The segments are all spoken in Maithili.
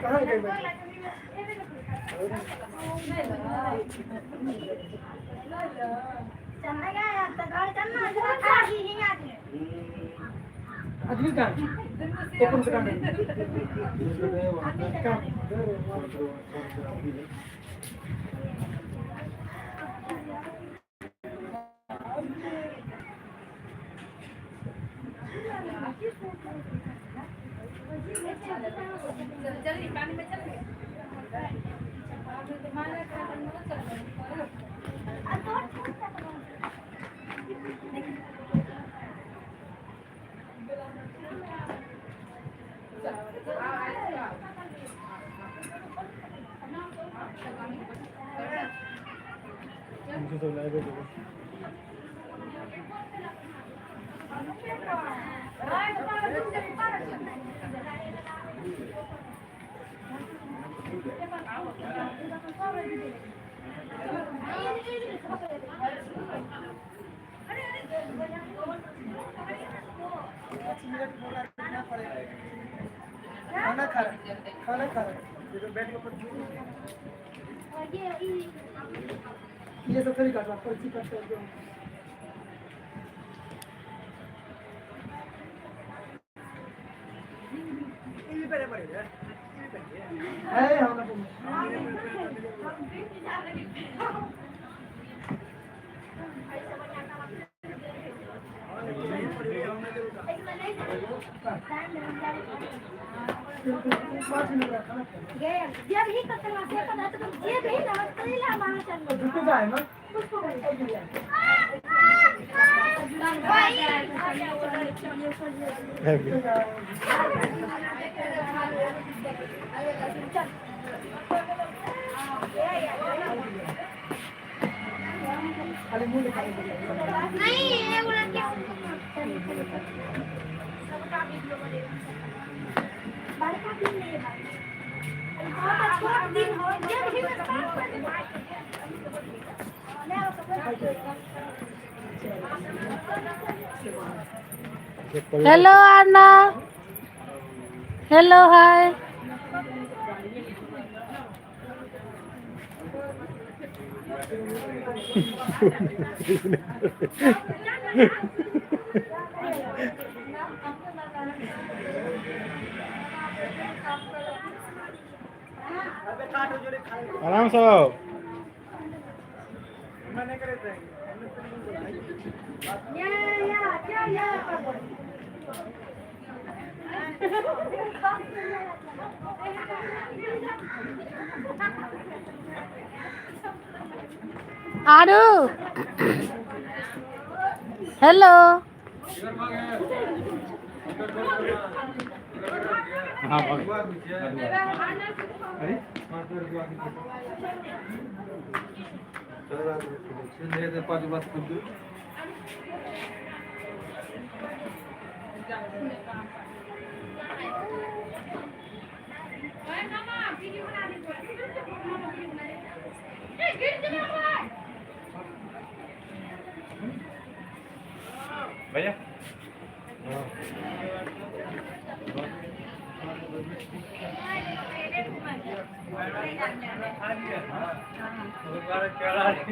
कहाँ गए बैठे? आदमी कहाँ? ओपन दुकान है। कहाँ? खाना खा रहा, खाना खा रहा। बैठ के ऊपर ये सब थोड़ी काटवा, पर्ची काटते हैं। है हम लोग। 5 मिनट खाना खा। झुके का है ना। खाली मुंह दिखा। नहीं, एगो लड़की सबका वीडियो बनेगा, बड़का दिन नहीं है, बहुत छोट दिन हो। जे भी हेलो आना, हेलो, हाय। आराम से आओ। या या क्या या। आरू, हेलो। हाँ, अरे। भैया,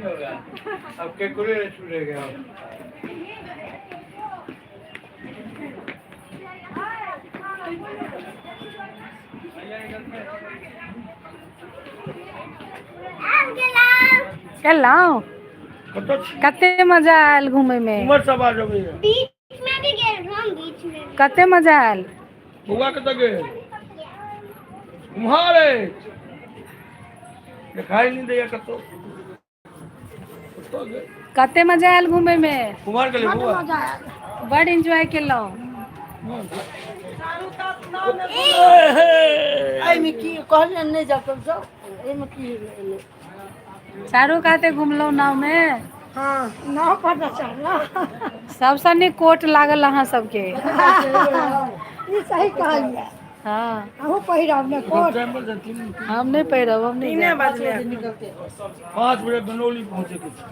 होगा अब केकरो छूटेगा। एलहुँ। कते मजा आयल घूमे में? उमर सब आ जाबे। बीच में भी गेल हम, बीच में भी। कते मजा आयल? बौआ कतऽ गेल? उम्हर अछि, देखाइ नहि दैया कतौ, कतऽ गेल? कते मजा आयल घूमे में? उम्हर गेलै बौआ। बड एंजॉय केलहुँ। एहिमे की कहलियै, नहि जाउ सब, एहिमे की एलै? चारू काते घुमलहुँ नाव में? हँ, नाव पर न चढ़लहुँ। सबसँ नीक कोट लागल अहाँ सबके। ई सही कहलियै। अहूँ पहिरब ने कोट। हम नहि पहिरब, हम नहि जायब। 5 बजे बनौली पहुँचेके छै।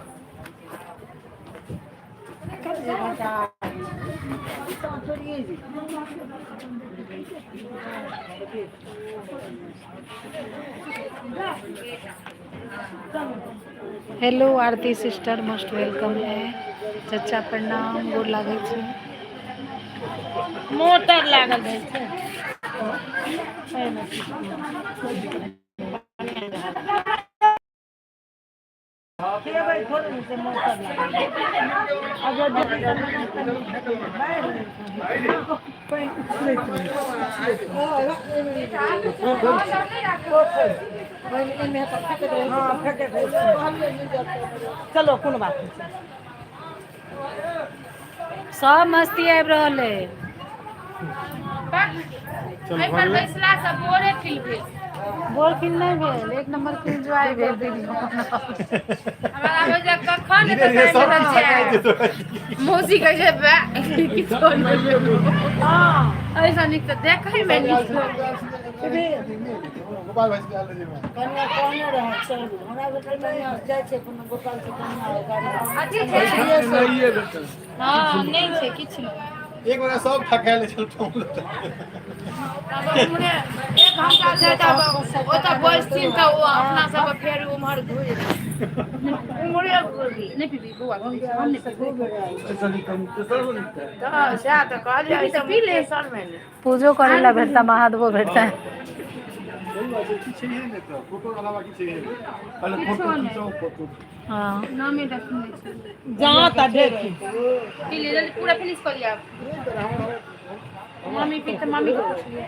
Hello Aarti sister, most welcome है। चचा प्रणाम, गोर लागै छी। मोटर लागल रहै छै। चलो कोनो बात नहीं। सब मस्ती आबि रहल है। एहि पर बैसला से बोरे फील भेल। बोर फील नहीं भेल, एक नंबर के एंजॉय भेल दीदी। हमरा आबै जे कखन एतऽ टाइम भेटल छै। मौसी कहै छै बे किछो नहि। हँ, एहिसँ नीक तऽ देखैमे नीक। गोपाल भाई से आयल रहियै। कन्या कहने रहै चलू, हमरा सबके कन्या जाइ छै कोनो गोपाल के कन्या गाड़ी। अथी छै। नहिए भेटल। हँ, नहि छै किछु नहि। एक गोरा सब थकायल छल। तब उम्हरे एक घंटा छै, तब ओतऽ बैसथिन तऽ ओ अपना सब फेर उम्हर घुरि उम्हरे घुरली। नहि पीबी बौआ, हम नहि पीबी। ऐसा नहीं कम तो सर बनता है। तऽ सएह तऽ कहलियै, एहिसँ पी ले। पूजो करे ला भेटता, महादेवो भेटता। सही बात छै, की छैहे नहि तऽ फोटो के अलावा की छैहे नहि। पहले फोटो खींचो, फोटो। हाँ। नामे देखने छै। जहाँ तक देखी। पी ले जल्दी, पूरा फिनिश कऽ लिअ। मम्मी पी तऽ मम्मी के पूछ लिअ।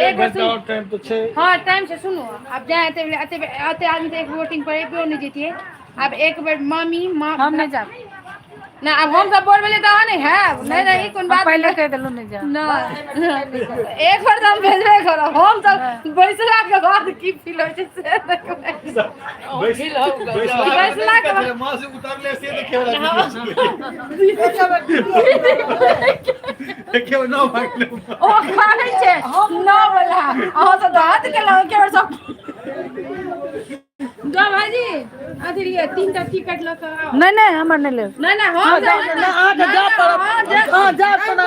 एक घंटा और टाइम तो छै। हाँ, टाइम से सुनू, आब जाए एते एते एते आदमी तऽ एक बोटिंग पर एबो नहि जैतियै। आब एक बेर मामी माँ हम नहीं जाब। ना, आब हम सब बोर भेलियै तऽ अहाँ नहि हैब। नहि नहि, ई कोन हम बात? पहले कह देलहुँ, नहीं जाब। ना, एक बार तऽ हम भेजबे करब। हम सब बैसला के बाद की फील होइ छै से देखबै। बैसला के बाद माँ से उतरले से देखे वाला देखियो न भागले। ओ खानै छै नौ वाला, अहाँ सब तऽ हद केलहुँ के सब। जा भाईजी, अथी लिअ, तीन टा टिकट लऽ कऽ आउ। नहीं नहीं, हमर नहीं लेब। नहि नहि, हम अहाँके जाय पड़त, अहाँ जाय पड़त।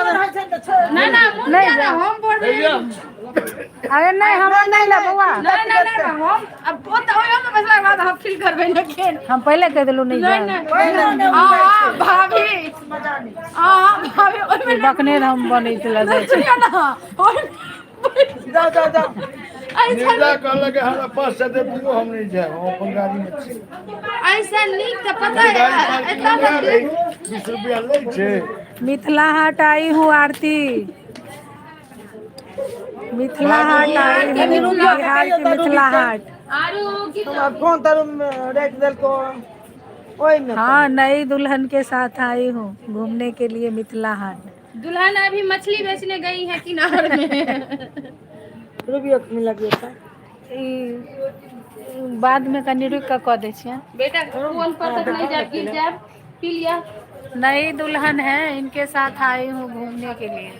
नहि नहि, मोन किया नहि, हम बोल अरे नहीं, हमर नहीं ले बौआ। नहि नहि नहि, हम अब ओ तऽ ओहिमे बैसला के बाद हम फील करबै ने केन। हम पहले कह देलहुँ, नहीं नहि। जाब। नहि, अहाँ भाभी, अहाँ भाभी ओहिमे बकने हम बनै चला जाइ छै। सुनियौ ने, ओहिमे जाओ जाओ जाओ। निर्जा कहलक हमरा पास से दे दियौ, हम नहीं जायब, हम अपन गाड़ी में छी। ऐसा नीक तऽ पता है गाड़ी पार्किंग एतऽ में रहै, 20 रुपया लै छै। मिथिला हाट आई हूँ आरती, मिथिला हाट आई हूँ, बिहार के मिथिला हाट। आरू की? फोन तर राखि देलको ओहिमे। हाँ, नई दुल्हन के साथ आई हूँ घूमने के लिए मिथिला हाट। दुल्हन अभी मछली बेचने गई है किनार में। रुबियो मिल गया। ई बाद में कनि रुकि कऽ कऽ दै छियै। बेटा, फोन पर तक नहीं जाब, गिर जाब। पी लिया। नई दुल्हन है, इनके साथ आई हूँ घूमने के लिए।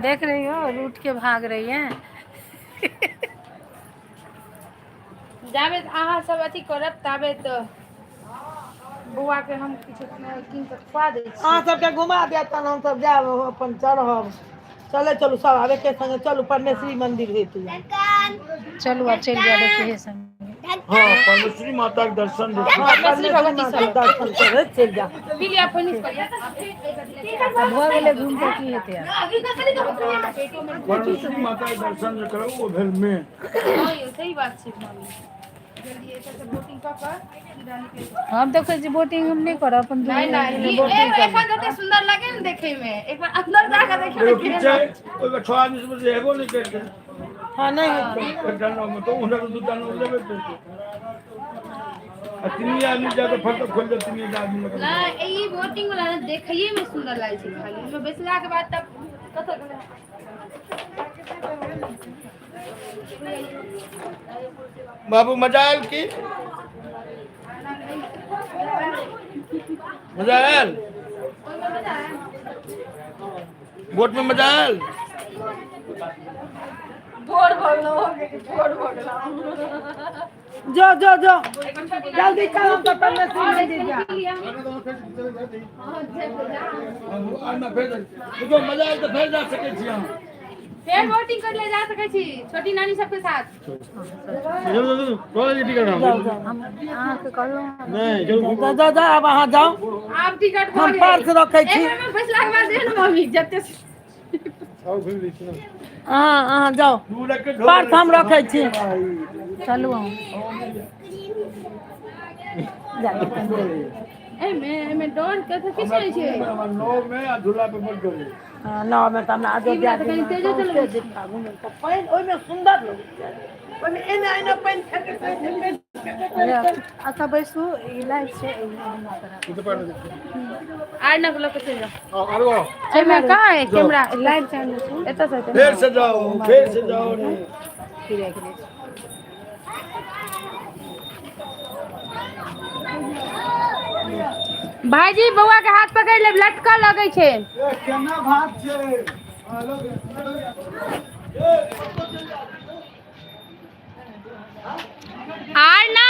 देख रही हो, रूठ के भाग रही है। जाबे अहाँ सब अथी करब ताबे तऽ बौआ के हम किछु कीन कऽ खुआ दै छी। अहाँ सबके घुमा देत तहन हमसब जायब, अपन चढ़ब। चले चलू सब, आब एके संगे चलू, परमेश्वरी मंदिर हेतु। चलू, आब चलि जायब एके संगे। हाँ, परमेश्वरी माता के दर्शन देखो। हाँ, परमेश्वरी माता के दर्शन करैत चलि जायब। पी लिया, फिनिश कर लिया। आब भऽ गेलै घूम कऽ, की हेतै आब? परमेश्वरी माता के दर्शन जे करब ओ भेल मेन। हाँ यौ, सही बात छै मामी। जल्दी एतऽ से बोटिंग कऽ कऽ सीधा निकलि। हम तऽ कहै छी बोटिंग हम नहि करब अपन। नहीं नहीं, ई एखन जते सुंदर लगे ने देखे में, एक बार अंदर जाके देखे एगो में की केहन छै लागै छै। ओहिमे छओ आदमी से हेबो नहि करतै। हाँ, नहि हेतै। एकटा नावमे तऽ हुनकर दूटा नाव लेबे करतै आ तीन आदमी जाके फटक खोलि देत, तीन आदमी लग। नहीं, ई बोटिंग वाला ने देखैये में सुंदर लागै छै खाली, ओहिमे बैसला के बाद तब कतऽ गेलै? बाबू, मजा आयल की? मजा आयल? बोट में मजा आयल? बोर भऽ गेलहुँ, बोर भऽ गेलहुँ। जो जो जो जल्दी चलू तऽ परमेश्वरी मंदिर जा। देखियौ मजा आयल तऽ फेर जा सकै छी अहाँ। फेर बोटिंग कर ले जा सकै छी छोटी नानी सबके साथ। चलू चलू कॉलेज टिकट हम अहाँके कहलहुँ। नहि चलू। जा जा जा, आब अहाँ जाउ। आब टिकट भऽ हम गेल। पर्स रखै छी। एक बेर में बैसलाके बाद देह ने मम्मी जते आउ घुमि लै छी ने। अहाँ अहाँ जाउ, दू रख के पर्स हम रखै छी। चलू अहाँ। एहिमे एहिमे डर के तऽ किछु नहि छै। नौ में आ झूला पे बड डरे। हँ, नावमे तऽ हमरा अयोध्या ई वला तऽ कनि तेजो चलबै छै। तऽ पानि ओहिमे सुन्दर लगै छै, ओहिमे एना एना पानि फेकैत रहै छै, पानि फेकैत रहै छै। एतऽ बैसू, ई लाइव छै, एहिमे एना करब। ई तऽ पानि देखियौ। आर नक लऽ के चलि जाउ। आउ आरो आउ। एहिमे कहाँ है कैमरा? लाइव चालू छै। एतऽ से हेतै। फेर से जाओ, फेर से जाओ रे। फिर राखि दै छी। भाईजी बौआ के हाथ पकड़ि लेब, लटकऽ लगै छै। ए केना भात छै? आर ना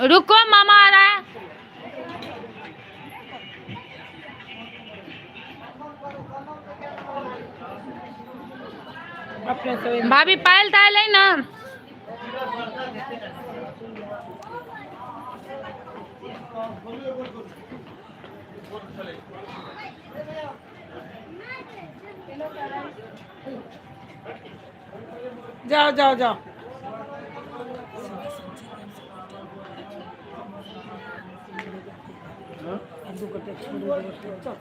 रुको, मामा आ रहा है। अपने से भाभी पायल तायल है ना? जाओ जाओ जाओ। दू गोटे छोड़ू, दू गोटे चल।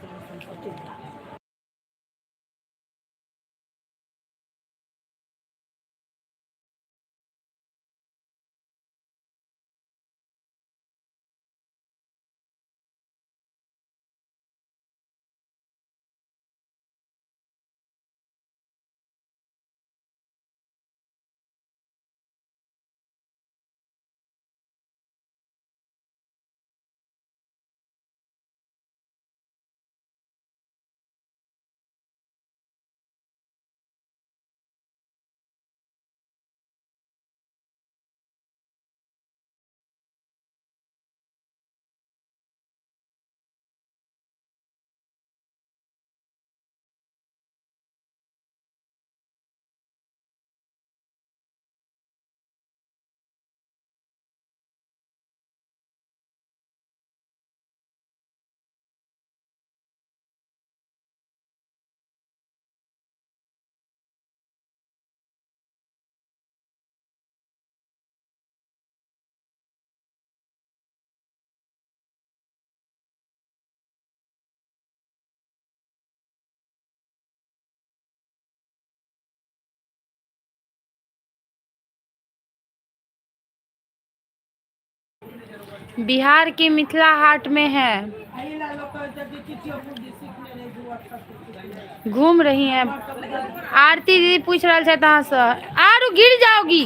बिहार के मिथिला हाट में है। एहि लए लोक कहै छै कि किछो बुद्धि सीखने रहै छै, ओ अच्छा सीखने। घूम रही हैं। आरती दीदी पूछ रहल छथि अहाँसँ। आरू गिर जाओगी।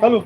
चलो।